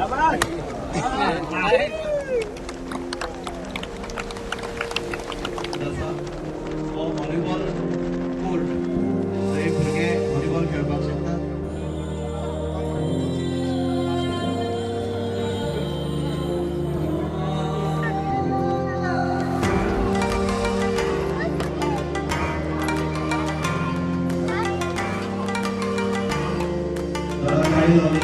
आसा हो volleyball court. थंय भुरगे व्हॉलीबॉल खेळपाक शकतात. टाळी जावनी.